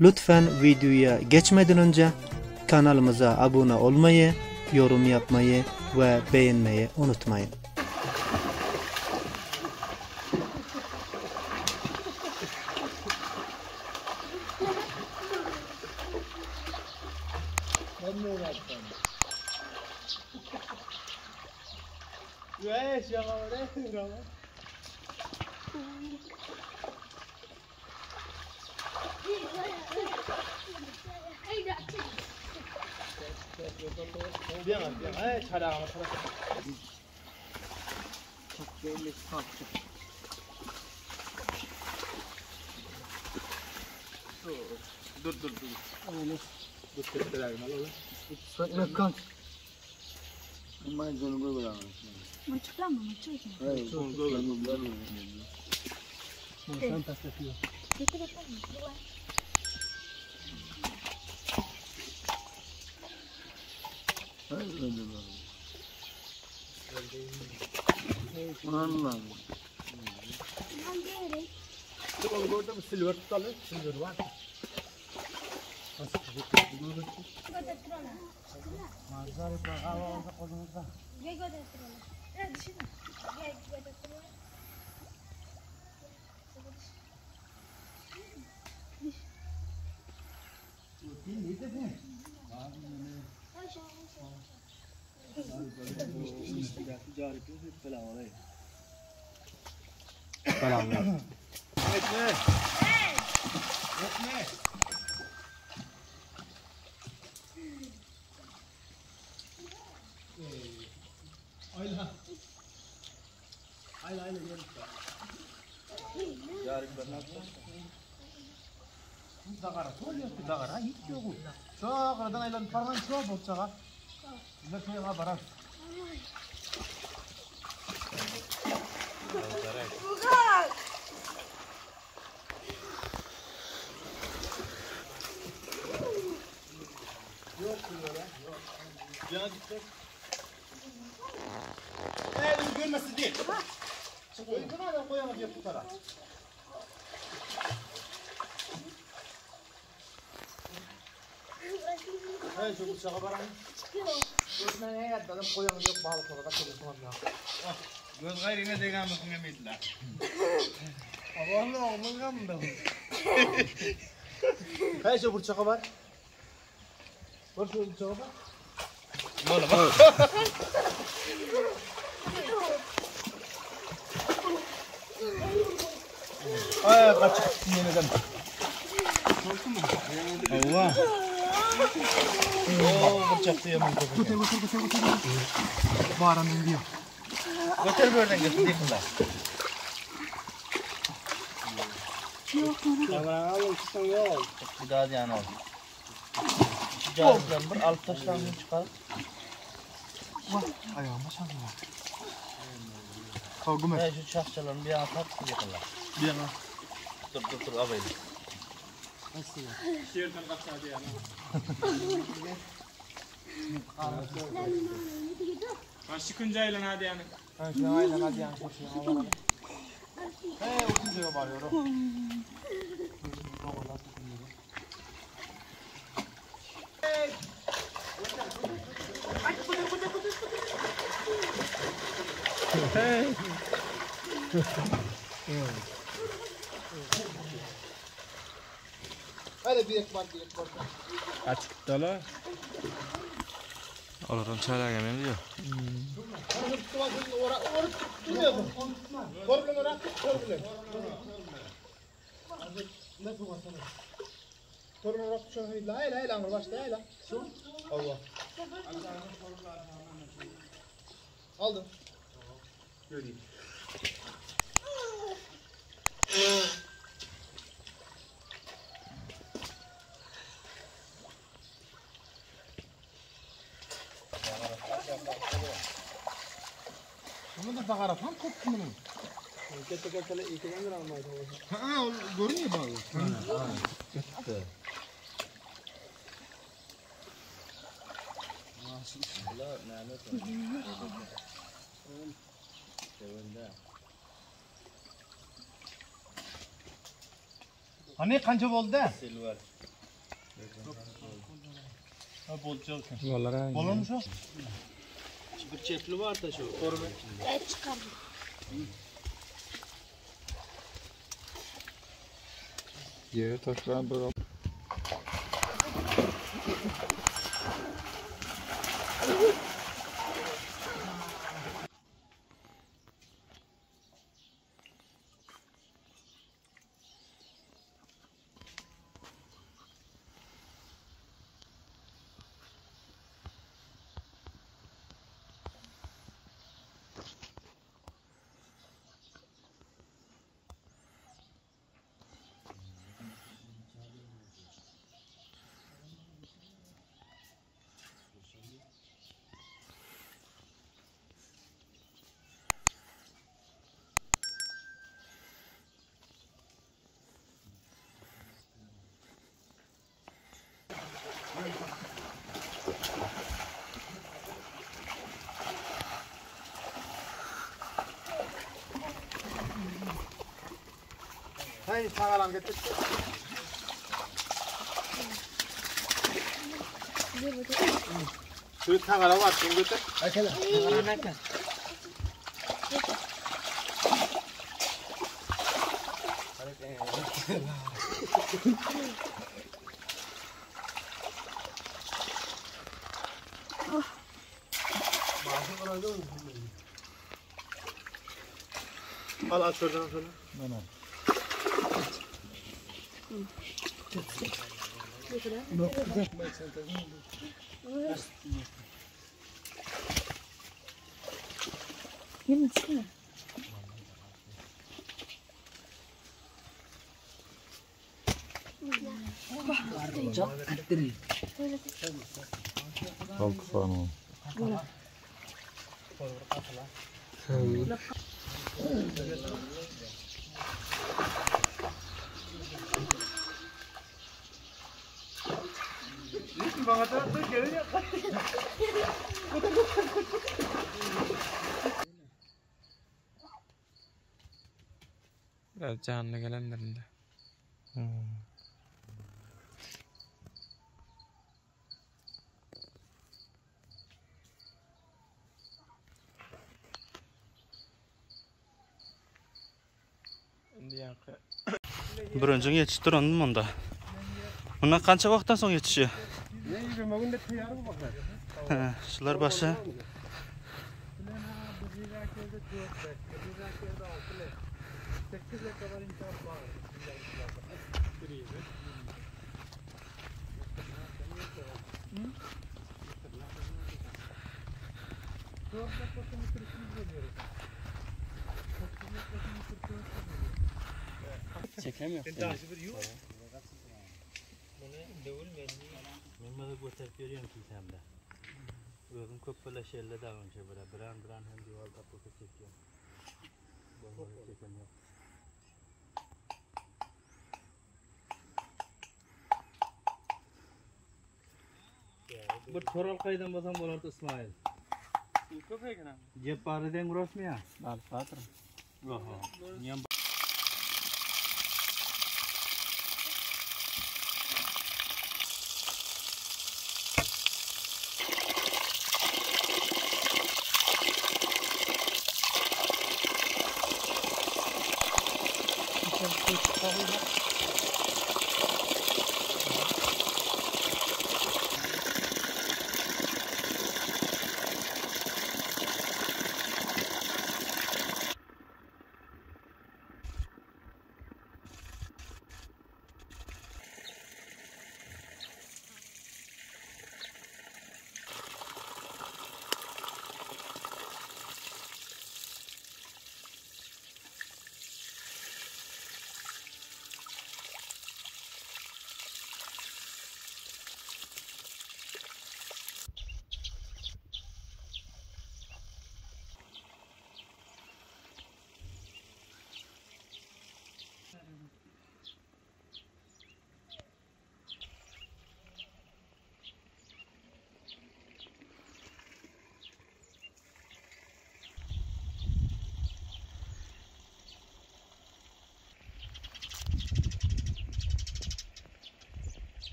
Lütfen videoya geçmeden önce kanalımıza abone olmayı, yorum yapmayı ve beğenmeyi unutmayın. Göz gaýryna degenmesin emediler. Hey şu burçaka var. Var şu burçaka var. Ay kaçıp gitsin yeniden. Allah. Oo burçakta yaman köpek. Götür götür götür götür. Bağıran diyor. Götür börden götür yıkınlar. Bir daha ziyan oldu. Şu carıklarını bir alıp taşlarını çıkar. Ayağıma çaldı. Kavgım He şu çakçalarını bir yana tak yıkınlar. Bir yana. Dur dur dur abayım. Başka aylan hadi yani. Ben şu aynen hadi yani şu şey alalım. Hey uçunca bağırıyorum. Hadi bir ekmek bir ekmek. Açık dala. Olaram çalaga men diyor. Aldım. Şunda da dagarasam köp munuň. Kete ketele ikiden bir almaýdy. Ha, ol görünýär bagy. Gitdi. Hani kança boldy? Silver. Ha, boljak eken. Bolar. Bolarmy şu? Bir çepli var da şu. Korbe. Evet çıkardım. Ýere taşlan bir Hey, sagalam getir. Şu tagala var, şunu getir. Al al şuradan şöyle. Yürü çıkma. Halk sany. Biraz canlı gelenlerinde. Birinji ýetişip duran munda. Bundan kança wagtdan soň ýetişýär? Ne 20 günde tayar bu baklar. He, şular başa. Men bana göterip görüyorum ki sen de. Özüm köp böyle şeyle davranışa böyle. Biran biran hem duvar kapı çekiyorum. Bombayı çekemiyorum. Bir toral kaydan basan bolardı İsmail. Cep bariden uğraşmıyor. Al patron. Oho. Niye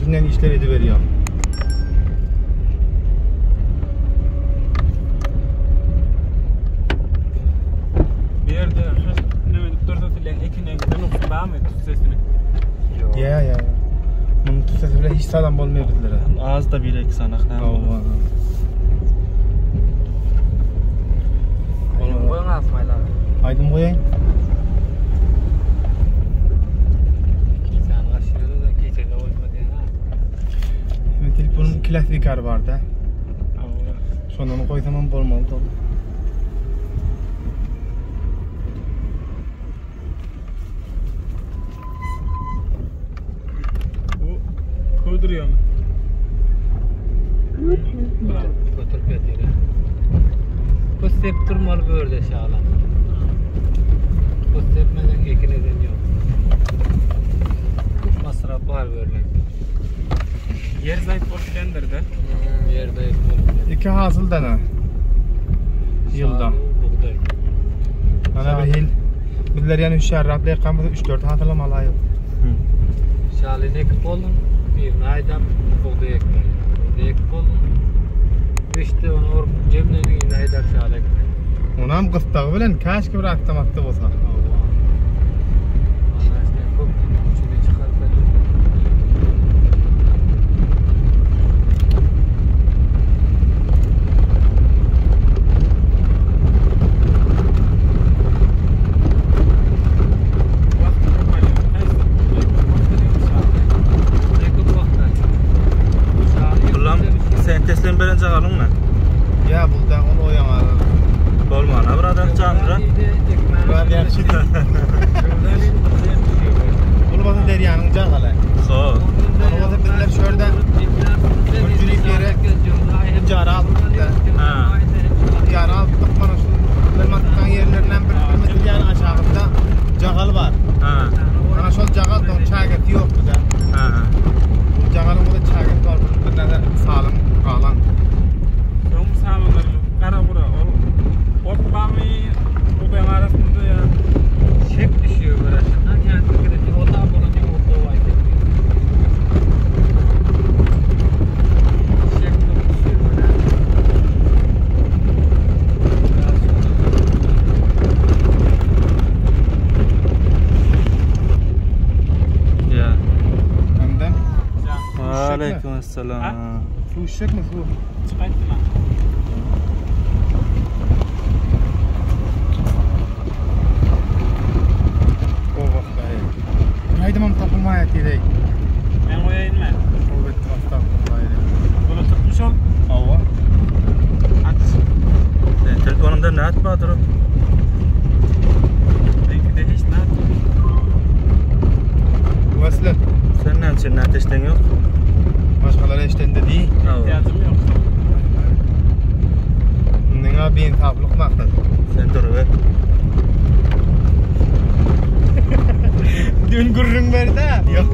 düşünýän işler ediberýär. Bir ýerde neme edip dursa dilen ekine giden uky barmy tüssesini? Ýa ýa. Munuň tüssesi bilen hiç salam bolmaýar bizlere. Az da bir iki sanak näme Hawa. Aýdym goýuň Asmaýyl aga. Aýdym goýaýyn. Sen gaşyňda da gijede goýma diýen ha. Şimdi telefonun klasikar var da. Şondan goýsam hem bolmaly da. Bu köwdürýärmi? Götürüp ýatyr. Bu sep durmaly bu ýerde şala. Bu sepmeden ekin eden ýok. Köp masraf bar bu ýerde. Ýer zaýyp bolup gidendir-de. Ýerde bolup. İki hasıl dana. Ýylda. Bugdaý. Ana bir hil. Bizler yani üç şarratla yakamızı 3-4 hasıl alaýyk. Şalyny ekip boldum. Birini aýdap bugdaý ekmeli. Bugdaý ekip boldum. Işte onu orup cemlerini yine aýdap şaly ekmeli. Onam gysdagy bilen kaşki bir aktamakda bolsa. Allah. Allah işte köp içine çıkarsa. Wagty köp alýar. Haýsy? Ne köp wagt alýar. Şaly Ulan sen teslim birinci galyň mı? Ya buldan onu oýan Bolmana bir adam candyra. Biraz ýagşy. Bul bolsa derýanyň jagaly. So. Onu bolsa bizler şurada Gürcülük ýere jara alypdyk da. Ha. Jara alypdyk mana şu Lermatdan ýerlerinden bir bir metr ýaly aşagynda jagal bar. Ha. Ana şol jagal doň çageti ýokdy da. Ha. Bu jagalyň bolsa çageti bar. Bir näde salym galan. Soň samanlar gara gura ol ot barmy bugdaýyň arasynda ýa Şek düşüyor böyle. Şundan kendi kredi o da bunu diyor o da var. Şek düşüyor böyle. Biraz Ya. Hemden Aleyküm assalam. su içecek mi su? çykaýtdylar. O wagt aý. Aýdymam tapylmaýar diýdi. Men goýaýyn men. O betdi astagfirullah. Bunu tutmuş ol. Hawa. Aç. Sen telefonunda ne atma durup? Belki de hiç ne atma. Wesle. Sen ne için ne ateşten yok? Başkaları işten de değil. Ha. İhtiyacım yok. Nega bir insaflyk maksat. Sen dur be. Dün gürrüň berdi. Yok.